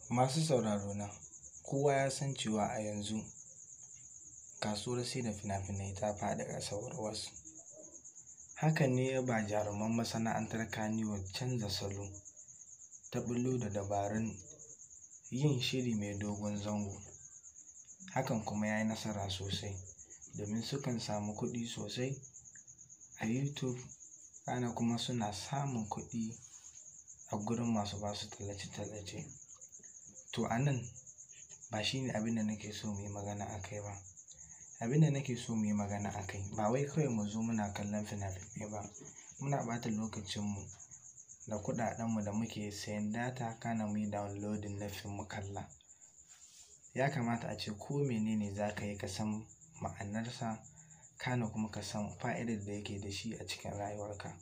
Masu sauraro na, kowa ya san cewa a yanzu kasuwar sai da fina-finai ta faɗi ƙasa warwas. Hakan ne ya ba jaruman masana'antar Kannywood canza salo ta ɓullo da dabarun yin shiri mai dogon zango. Hakan kuma ya yi nasara sosai domin sukan samu kuɗi sosai a YouTube, kana kuma suna samun kuɗi a gurin masu basu tallace-tallace. To a nan ba shi ne abin da nake so mu yi magana a kai ba. Abin da nake so mu yi magana a kai ba wai kawai mu zo muna kallon fina-finai ba. Muna ɓata lokacinmu da kuɗaɗenmu da muke sayan data kana muyi downloading na fim mu kalla. Ya kamata ace ko menene za ka yi ka san ma'anarsa, kana kuma ka san fa'idar da yake da shi a cikin rayuwarka.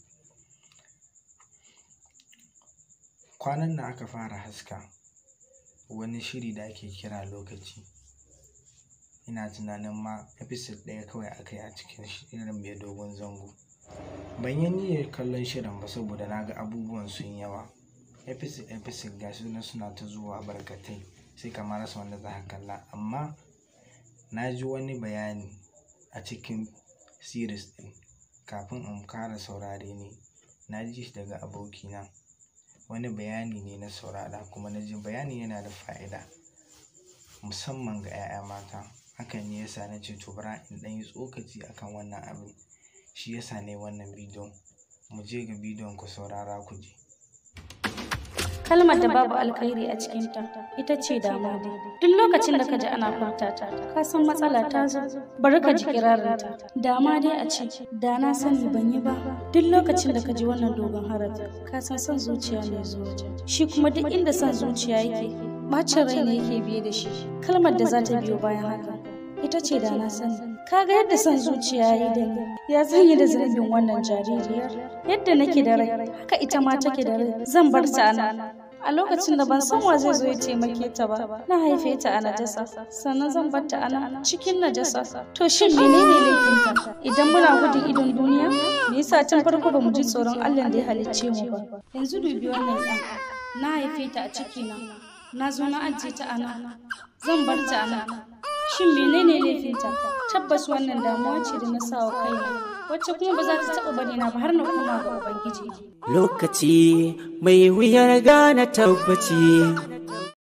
Kwanan nan aka fara haska wani shiri da ake kira Lokaci. Ina tunanin ma episode ɗaya kawai aka yi a cikin shirin mai dogon zango. Ban yi niyyar kallon shirin ba saboda na ga abubuwan sun yawa. Episode episode gasu nan suna ta zuwa barkatai sai ka ma rasa wanda za ka kalla. Amma na ji wani bayani a cikin series ɗin kafin in ƙara saurare ne. Na ji shi daga abokina. Wani bayani ne na saurara kuma na ji bayanin yana da fa'ida musamman ga 'ya'ya mata. Hakan ne ya sa na ce to bara in ɗan yi tsokaci a kan wannan abin. Shi ya sa na yi wannan bidiyon. Mu je ga bidiyon ku saurara ku ji. Kalmar da babu alkhairi a cikinta ita ce dama dai. Duk lokacin da ka ji ana furta ta, ka san matsala ta zo, bari ka ji kirarinta. Dama dai a ce, da na sani ban yi ba. Duk lokacin da ka ji wannan dogon harafi, ka san son zuciya ne zuwa. Shi kuma duk inda son zuciya yake, bacin rai ne yake biye da shi. Kalmar da za ta biyo bayan haka, ita ce da na sani. Ka ga yadda son zuciya ya yi da ni, ya zan yi da zunubin wannan jaririyar. Yadda nake da rai, haka ita ma take da rai, zan bar ta a nan. A lokacin da ban san wa zai zo ya taimake ta ba, na haife ta a najasa, sannan zan bar ta a nan cikin najasa. To shin menene laifinta? Idan muna gudun idon duniya, me yasa tun farko ba mu ji tsoron Allah da ya halicce mu ba? Yanzu dubi wannan ɗan, na haife ta a cikina, na zo na ajiye ta a nan, zan bar ta a nan. Shin menene laifinta? Tabbas wannan damuwa ce da na sa wa kaina, wacce kuma ba za ta taɓa bari na ba har na koma ga Ubangiji. Lokaci mai wuyar gane tabbaci.